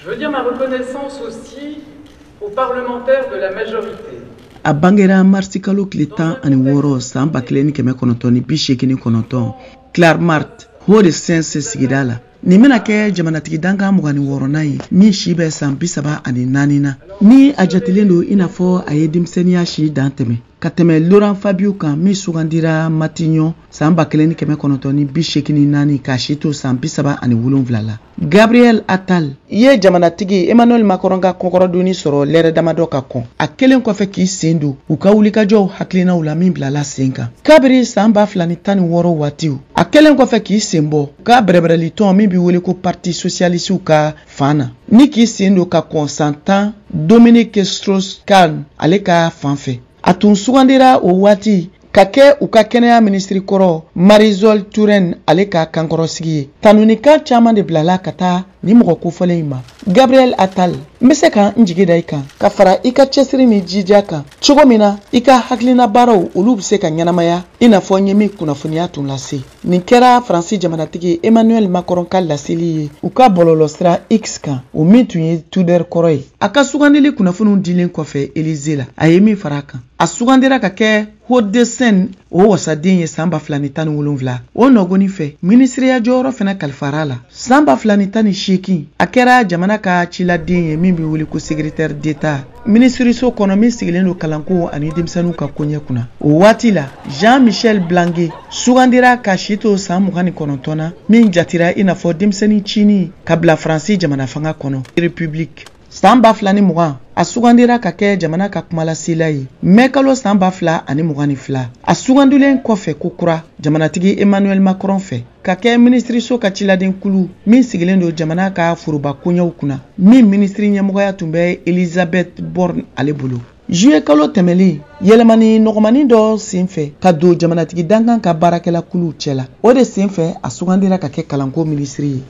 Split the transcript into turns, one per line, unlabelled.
Je veux dire ma reconnaissance aussi aux parlementaires de la majorité.
A bangera marisikalo tile 16 san 1989 Clamart, Hauts-de-Seine sigida la. Nin bɛna kɛ jamanatigi dankan 26nan ye min si bɛ san 34 na, ni a jatelen don i n'a fɔ a ye denmisɛnninya si dan tɛmɛ ka tɛmɛ Laurent Fabius kan, min sugandira Matignon san 1984 k'a si to san 37 la. Gabriel Attal ye jamanatigi Emmanuel Macron ka kɔkɔrɔdonni sɔrɔ lɛrɛ damadɔ ka kɔn a kelen kɔfɛ k'i sen don u ka wulikajɔw hakilinaw la min bilala sen kan kabiri san 2016 waatiw. A kelen kɔfɛ k'i sen bɔ ka bɛrɛbɛrɛlitɔn min bɛ wele ko Parti socialiste ka fan na, ni k'i sen don ka kɔn san 10 Dominique Strauss-Kahn ale ka fan fɛ. A tun sugandira o waati ka kɛ u ka kɛnɛya minisiri kɔrɔ Marisol Touraine ale ka kankɔrɔsigi ye. Tanunikan caman de bilala ka taa ni mɔgɔ kofɔlen in ma. Gabriel Attal, n bɛ se ka n jigi da i kan ka fara i ka cɛsiri ni jija kan, cogo min na i ka hakilina baaraw, olu bɛ se ka ɲɛnamaya, i n'a fɔ n ye min kunnafoniya tun lase. Nin kɛra Faransi jamanatigi Emmanuel Macron ka laseli ye u ka bɔlɔlɔsira X kan, o min tun ye Twitter kɔrɔ ye. A ka sugandili kunnafoniw dilen kɔfɛ Élysée la, a ye min fara a kan, a sugandira ka kɛ Hauts-de-Seine o wasaden ye san 2017. O nɔgɔni fɛ, minisiriya jɔyɔrɔ fana kalifara la. San 2018, a kɛra jamana ka ciladen ye min bɛ wele ko secrétaire d'État minisiriso kɔnɔ min sigilen don kalanko ani denmisɛnninw ka koɲɛ kunna. O waati la, Jean Michel Blanquer sugandira ka si to san 29 na, min jatira i n'a fɔ denmisɛnnin cinin ka bila Faransi jamana fanga kɔnɔ République. San 2020, a sugandira ka kɛ jamana ka kumalasela ye. Mɛ kalo san 2022, a sugandilen kɔfɛ kokura jamanatigi Emmanuel Macron fɛ ka kɛ minisiriso ka ciladen kulu min sigilen don jamana ka foroba koɲɛw kunna, min minisiri ɲɛmɔgɔya tun bɛ Elisabeth Borne ale bolo. Juillet kalo tɛmɛlen, yɛlɛmani nɔgɔmani dɔ sen fɛ ka don jamanatigi dankan ka baarakɛla kuluw cɛ la, o de sen fɛ a sugandira ka kɛ kalanko minisiri ye.